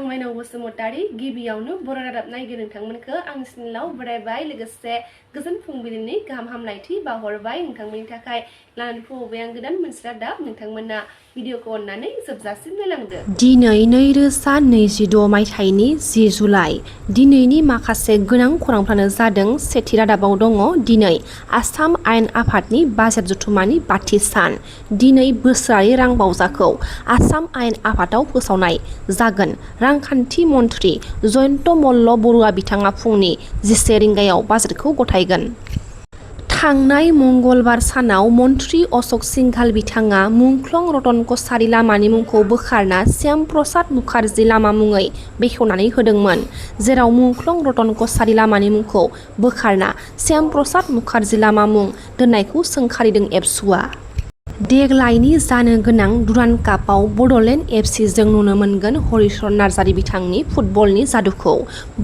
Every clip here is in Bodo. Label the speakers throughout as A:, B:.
A: SmainaoBasumatari गिबियावनो बर' रादाब नायगिरि नोंथांमोनखौ आंनि चेनेलाव बरायबाय लोगोसे गोजोन फुंबिलिनि गाहाम हामलायथि बावहरबाय नोंथांमोननि थाखाय लानानै फैबाय आं गोदान मोनसे रादाब नोंथांमोना भिडिअखौ अननानै जोबजासिम नायलांदो।
B: दिनै 2026 मायथाइनि 10 जुलाइ दिनैनि माखासे गोनां खौरांफ्रानो जादों सेथि रादाबाव दङ दिनै आसाम आयेन आफादनि बाजेट जथुमानि 5थि सान दिनै बोसोरारि रां बावजाखौ आसाम आयेन आफादाव फोसावनाय जागोन रांखान्थि मन्थ्रि जयन्त मल्ल बरुवा बिथाङा फुंनि 11 रिंगायाव बाजेटखौ गथायगोन। थांनाय मंगलबार सानाव मन्थ्रि अशोक सिंघाल बिथाङा मुंख्लं रतन कछारी लामानि मुंखौ बोखारना श्याम प्रसाद मुखार्जी लामा मुङै बेखेवनानै होदोंमोन जेराव मुंख्लं रतन कछारी लामानि मुंखौ बोखारना श्याम प्रसाद मुखार्जी लामा मुं दोननायखौ सोंखारिदों एबसुआ। देग्लायनि जानो गोनां दुरान्ड कापआव बडलेण्ड FC जों नुनो मोनगोन हरिचरन नार्जारी बिथांनि फुटबलनि जादुखौ।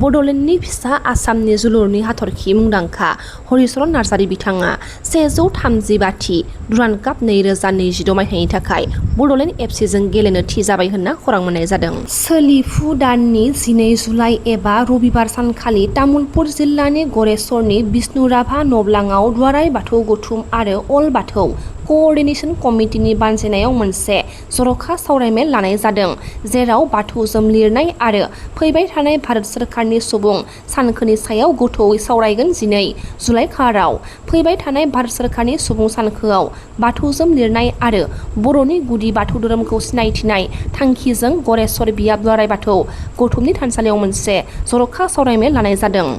B: बडलेण्डनि फिसा आसामनि जोलुरनि हाथरखि मुंदांखा हरिचरन नार्जारी बिथाङा 135थि दुरान्ड काप 2026 मायथाइनि थाखाय बडलेण्ड FC जों गेलेनो थि जाबाय होनना खौरां मोननाय जादों। सोलिफु दाननि 12 जुलाइ एबा रबिबार सानखालि तामुलपुर जिल्लानि गरेस्वरनि बिष्णुराभा नबलाङाव दुलाराय बाथौ गौथुम आरो अल बाथौ कअर्डिनेशन कमिटिनि बानजायनायाव मोनसे जर'खा सावरायमेल लानाय जादों जेराव बाथौजों लिरनाय आरो फैबाय थानाय भारत सोरखारनि सुबुं सानखोनि सायाव गोथौयै सावरायगोन। 12 जुलाइ खालाराव फैबाय थानाय भारत सोरखारनि सुबुं सानखोआव बाथौजों लिरनाय आरो बर'नि गुदि बाथौ धोरोमखौ सिनायथिनाय थांखिजों गरेस्वर बियाब दुलाराय बाथौ गौथुमनि थानसालियाव मोनसे जर'खा सावरायमेल लानाय जादों।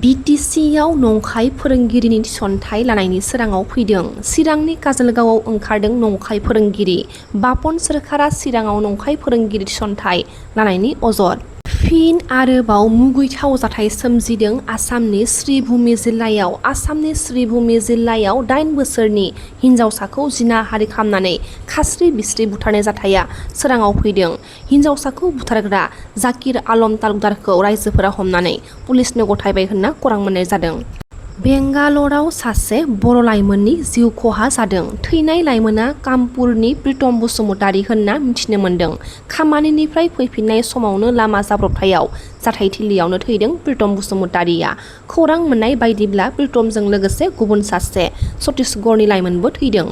B: BTC-आव नंखाय फोरोंगिरिनि थिसनथाइ लानायनि सोराङाव फैदों। चिरांनि काजलगावआव ओंखारदों नंखाय फोरोंगिरि। बापन सोरखारा चिराङाव नंखाय फोरोंगिरि थिसनथाइ लानायनि अजद। फिन आरोबाव मुगैथाव जाथाय सोमजिदों आसामनि श्रीभूमि जिल्लायाव। आसामनि श्रीभूमि जिल्लायाव 8 बोसोरनि हिन्जावसाखौ जिनाहारि खालामनानै खास्रि बिस्रि बुथारनाय जाथाया सोराङाव फैदों। हिन्जावसाखौ बुथारग्रा जाकिर आलम तालुकदारखौ रायजोफोरा हमनानै पुलिसनो गथायबाय होनना खौरां मोननाय जादों। बेंगालराव सासे बर' लाइमोननि जिउ खहा जादों। थैनाय लाइमोना कामपुरनि प्रितम बसुमतारी होनना मिथिनो मोन्दों। खामानिनिफ्राय फैफिननाय समावनो लामा जाब्रबथायाव जाथायथिलियावनो थैदों प्रितम बसुमतारीया। खौरां मोननाय बायदिब्ला प्रितमजों लोगोसे गुबुन सासे छत्तीसगढ़नि लाइमोनबो थैदों।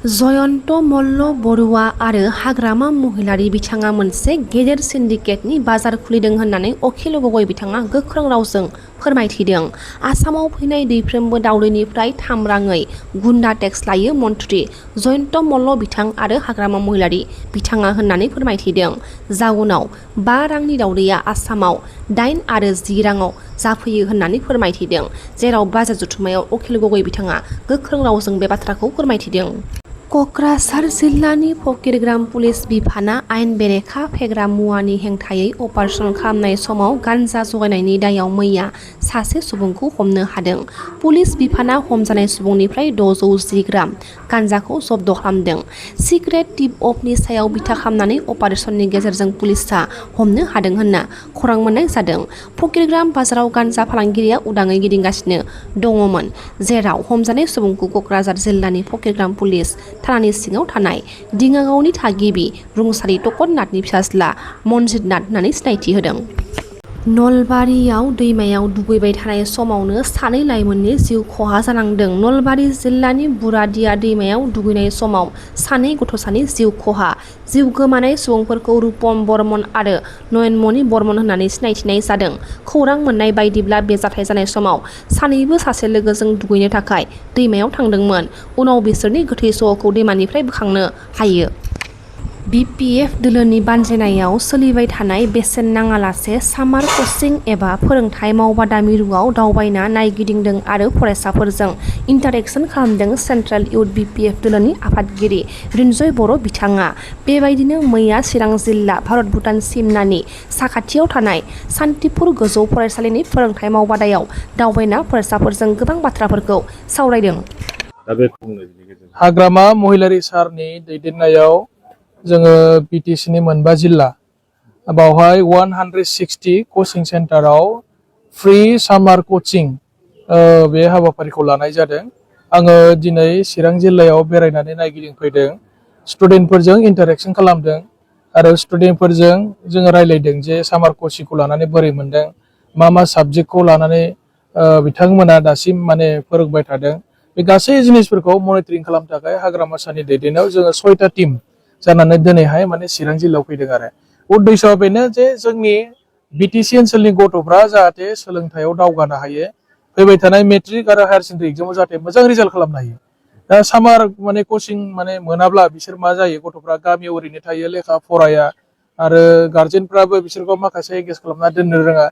B: जयन्त मल्ल बरुवा आरो हाग्रामा महिलारी बिथाङा मोनसे गेदेर सिन्डिकेटनि बाजार खुलिदों होननानै अखिल गगৈ बिथाङा गोख्रों रावजों फोरमायथिदों। आसामाव फैनाय दैफ्रोमबो दावदैनिफ्राय 3 राङै गुन्डा टेक्स लायो मन्थ्रि जयन्त मल्ल बिथां आरो हाग्रामा महिलारी बिथाङा होननानै फोरमायथिदों। जाउनाव 5 रांनि दावदैया आसामाव 8 आरो 10 राङाव जाफैयो होननानै फोरमायथिदों जेराव बाजेट जथुमायाव अखिल गगৈ बिथाङा गोख्रों रावजों बे बाथ्राखौ फोरमायथिदों। कक्राझार जिल्लानि फकिरग्राम पुलिस बिफाना आयेन बेरेखा फेग्रा मुवानि हेंथायै अपारेसन खालामनाय समाव गान्जा जगायनायनि दायाव मैया सासे सुबुंखौ हमनो हादों। पुलिस बिफाना हमजानाय सुबुंनिफ्राय 610 ग्राम गान्जाखौ जब्द खालामदों। सिक्रेट टिप अफनि सायाव बिथा खालामनानै अपारेसननि गेजेरजों पुलिसआ हमनो हादों होनना खौरां मोननाय जादों। फकिरग्राम बाजाराव गान्जा फालांगिरिया उदाङै गिदिंगासिनो दङमोन जेराव हमजानाय सुबुंखौ कक्राझार जिल्लानि फकिरग्राम पुलिस थानानि सिङाव थानाय दिङागावनि थागिबि रुंसारि तकन नाथनि फिसाज्ला मनजित नाथ होननानै सिनायथि होदों। नलबारियाव दैमायाव दुगैबाय थानाय समावनो सानै लाइमोननि जिउ खहा जानांदों। नलबारि जिल्लानि बुरादिया दैमायाव दुगैनाय समाव सानै गथ'सानि जिउ खहा। जिउ गोमानाय सुबुंफोरखौ रुपम बर्मन आरो नयनमणि बर्मन होननानै सिनायथिनाय जादों। खौरां मोननाय बायदिब्ला बे जाथाय जानाय समाव सानैबो सासे लोगोजों दुगैनो थाखाय दैमायाव थांदोंमोन। उनाव बिसोरनि गोथै सह'खौ दैमानिफ्राय बोखांनो हायो। BPF दोलोनि बानजायनायाव सोलिबाय थानाय बेसेन नाङालासे सामार कचिं एबा फोरोंथाय मावबादा मिरुआव दावबायना नायगिदिंदों आरो फरायसाफोरजों इन्टारेक्सन खालामदों सेन्ट्रेल इउथ BPF दोलोनि आफादगिरि रिन्जय बर' बिथाङा। बेबायदिनो मैया चिरां जिल्ला भारत भुटान सिमनानि साखाथियाव थानाय सान्तिपुर गोजौ फरायसालिनि फोरोंथाय मावबादायाव दावबायना फरायसाफोरजों गोबां बाथ्राफोरखौ सावरायदों।
C: हाग्रामा महिलारी सारनि दैदेननायाव जोङो BTC-नि मोनबा जिल्ला बावहाय 160 कचिं सेन्टाराव फ्रि सामार कचिं बे हाबाफारिखौ लानाय जादों। आङो दिनै चिरां जिल्लायाव बेरायनानै नायगिदिंफैदों, स्टुडेन्टफोरजों इन्टारेक्सन खालामदों आरो स्टुडेन्टफोरजों जोङो रायलायदों जे सामार कचिंखौ लानानै बोरै मोनदों, मा साबजेक्टखौ लानानै बिथांमोना दासिम माने फोरोंबाय थादों, बे गासै जिनिसफोरखौ मनिटरिं खालामनो थाखाय हाग्रामा सारनि दैदेननायाव जोङो 6टा टीम जानानै दिनैहाय माने चिरां जिल्लायाव फैदों आरो उद्देश्यआ बेनो जे जोंनि बिटिसि ओनसोलनि गथ'फ्रा जाहाथे सोलोंथाइयाव दावगानो हायो, फैबाय थानाय मेट्रिक आरो हायार सेकेन्डारि एग्जामाव जाहाथे मोजां रिजाल्ट खालामनो हायो। दा सामार माने कचिं माने मोनाब्ला बिसोर मा जायो, गथ'फ्रा गामियाव ओरैनो थायो, लेखा फराया आरो गार्जेनफ्राबो बिसोरखौ माखासे एंगेज खालामना दोननो रोङा।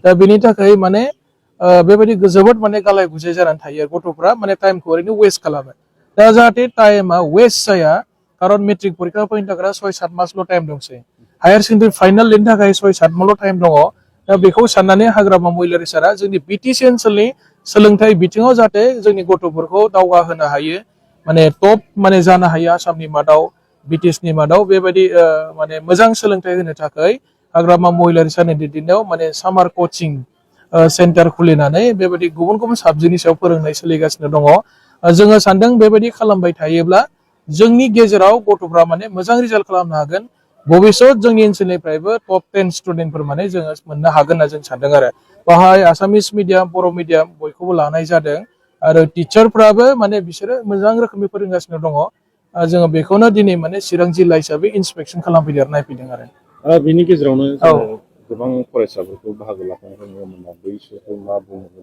C: दा बेनि थाखाय माने बेबायदि जोबोद माने गालाय गुजाय जानानै थायो, गथ'फ्रा माने टाइमखौ ओरैनो वेस्ट खालामो। दा जाहाथे टाइमा वेस्ट जाया, खारन मेट्रिक परिखा फैनो थाखाय 6-7 मासल' टाइम दंसै, हायार सेकेन्डारि फाइनाल लिरनो थाखाय 6-7 मासल' टाइम दङ। दा बेखौ साननानै हाग्रामा महिलारि सारा जोंनि बिटिसि ओनसोलनि सोलोंथाइ बिथिङाव जाहाथे जोंनि गथ'फोरखौ दावगाहोनो हायो, माने टप माने जानो हायो आसामनि मादाव, बिटिसिनि मादाव बेबायदि माने मोजां सोलोंथाइ होनो थाखाय हाग्रामा महिलारि सारनि दैदेननायाव माने सामार कचिं सेन्टार खुलिनानै बेबायदि गुबुन गुबुन साबजेक्टनि सायाव फोरोंनाय सोलिगासिनो दङ। जोङो सानदों बेबायदि खालामबाय थायोब्ला जोंनि गेजेराव गथ'फ्रा माने मोजां रिजाल्ट खालामनो हागोन, भबिष्यत जोंनि ओनसोलनिफ्रायबो टप 10 स्टुडेन्टफोर माने जोङो मोननो हागोन होनना जों सानदों आरो बाहाय आसामिस मिडियाम, बर' मिडियाम बयखौबो लानाय जादों आरो टिचारफ्राबो माने बिसोरो मोजां रोखोमनि फोरोंगासिनो दङ। जोङो बेखौनो दिनै माने चिरां जिल्ला हिसाबै इन्सपेक्सन खालामफैदों आरो नायफैदों आरो
D: बिनि गेजेरावनो जोङो गोबां फरायसाफोरखौ बाहागो लाफानायखौ नुनो मोनदों, बैसोरखौ मा बुङो?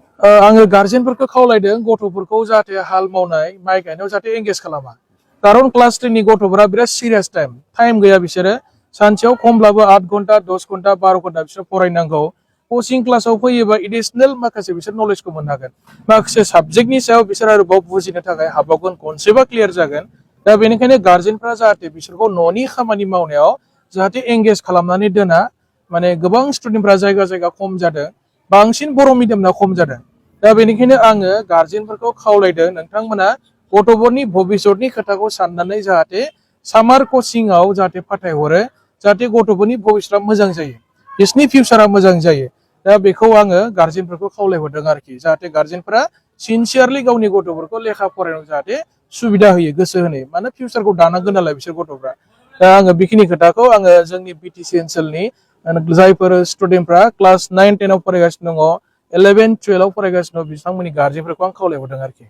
C: आङो गार्जेनफोरखौ खावलायदों गथ'फोरखौ जाहाथे हाल मावनाय, माइ गायनायाव जाहाथे एंगेज खालामा, खारन क्लास 10नि गथ'फोरा बिराद सिरियास टाइम गैया, बिसोरो सानसेयाव खमब्लाबो 8 घन्टा 10 घन्टा 12 घन्टा बिसोर फरायनांगौ। कचिं क्लासाव फैयोबा एडिसनेल माखासे बिसोर नलेजखौ मोननो हागोन, माखासे साबजेक्टनि सायाव बिसोर आरोबाव बुजिनो थाखाय हाबावगोन, कनसेप्टआ क्लियार जागोन। दा बेनिखायनो गार्जेनफ्रा जाहाथे बिसोरखौ न'नि खामानि मावनायाव जाहाथे एंगेज खालामनानै दोना, माने गोबां स्टुडेन्टफ्रा जायगा जायगा खम जादों, बांसिन बर' मिडियामना खम जादों। दा बेनिखायनो आङो गार्जेनफोरखौ खावलायदों, नोंथांमोना गथ'फोरनि भबिष्यतनि खोथाखौ साननानै जाहाथे सामार कचिंआव जाहाथे फाथायहरो, जाहाथे गथ'फोरनि भबिष्यतआ मोजां जायो, बिसोरनि फिउचारा मोजां जायो। दा बेखौ आङो गार्जेनफोरखौ खावलायहरदों आरोखि, जाहाथे गार्जेनफ्रा सिनसियारलि गावनि गथ'फोरखौ लेखा फरायनायाव जाहाथे सुबिदा होयो, गोसो होयो, मानो फिउचारखौ दानांगोन नालाय बिसोर गथ'फ्रा। दा आङो बेखिनि खोथाखौ आङो जोंनि बिटिसि ओनसोलनि जायफोर स्टुडेन्टफ्रा क्लास 9-10 आव फरायगासिनो दङ, 11-12 आव फरायगासिनो दङ, बिथांमोननि गार्जेनफोरखौ आं खावलायहरदों आरोखि।